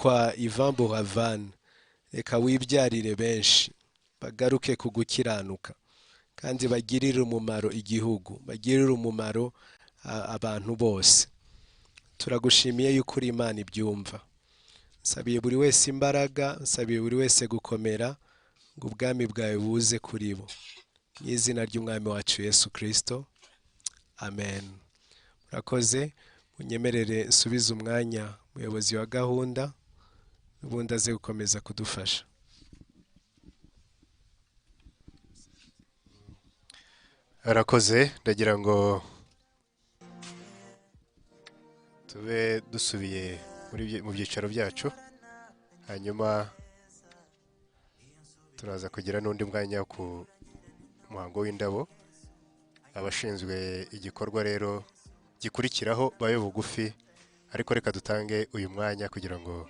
Kwa Yvan Buravan, reka wibyarire benshi bagaruke ku gukiranuka kandi bagirire umumaro igihugu, bagirire umumaro abantu bose. Turagushimiye yuko uri Imana ibyumva. Nsabiye buri wese imbaraga, nsabiye buri wese gukomera ngo ubwami bwawe buze kuri bo, mu izina ry'Umwami wacu Yesu Kirisito, amen. Murakoze. Munyemerere nsubize umwanya umuyobozi wa gahunda, n'ubundi aze gukomeza kudufasha. Arakoze. Ndagira ngo tube dusubiye mu byicaro byacu, hanyuma turaza kugira n'undi mwanya ku muhango w'indabo. Abashinzwe igikorwa rero gikurikiraho babe bugufi, ariko reka dutange uyu mwanya kugira ngo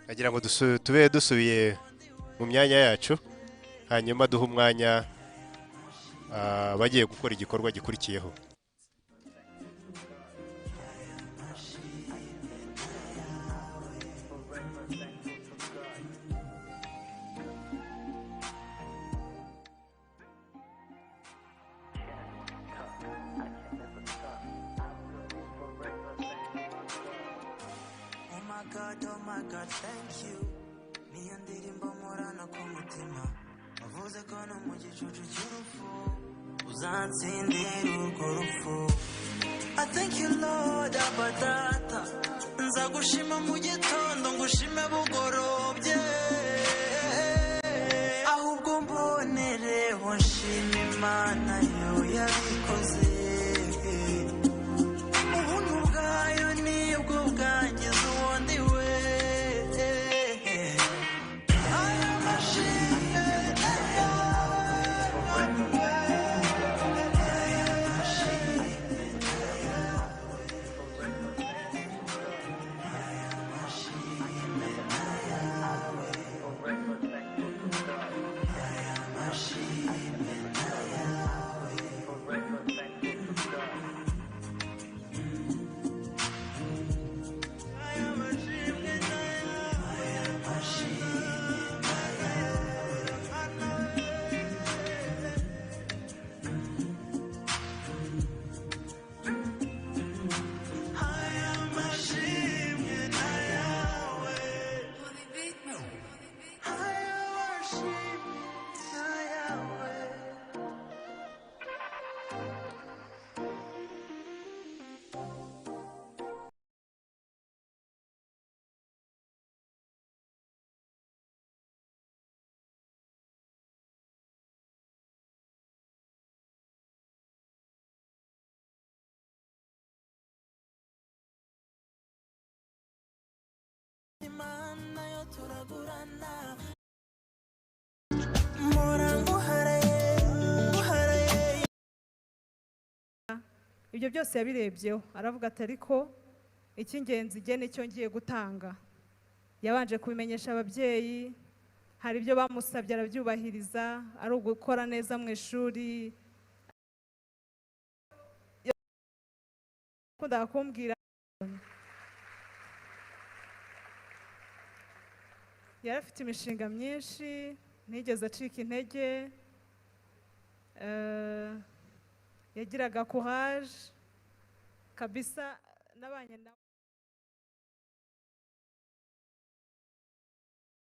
nagira ngo tube dusubiye mu myanya yacu, hanyuma duhe umwanya abagiye gukora igikorwa gikurikiyeho. Oh my God, oh my God, thank you. Niyo ndirimbo mporana ku mutima. Wavuze ko no mu gicucu cy'urupfu uzansindira urwo rupfu. I thank you, Lord, Abba Data. Nzagushima mu gitondo, ngushime bugorobye. Ahubwo mbonereho nshima Imana yo yabikoze. Ubuntu bwayo nibwo bwangiza uwo ndi we. Aya mashimwe Imana yo turagurana. Mpora nguharaye, nguharaye. Ibyo byose yabirebyeho, aravuga ati: "Ariko icy'ingenzi jye nicyo ngiye gutanga." Yabanje kubimenyesha ababyeyi, hari ibyo bamusabye arabyubahiriza, ari ugukora neza mu ishuri. Yakundaga kumbwira, yari afite imishinga myinshi, ntiyigeze acika intege. Yagiraga courage kabisa, nabanye nawe.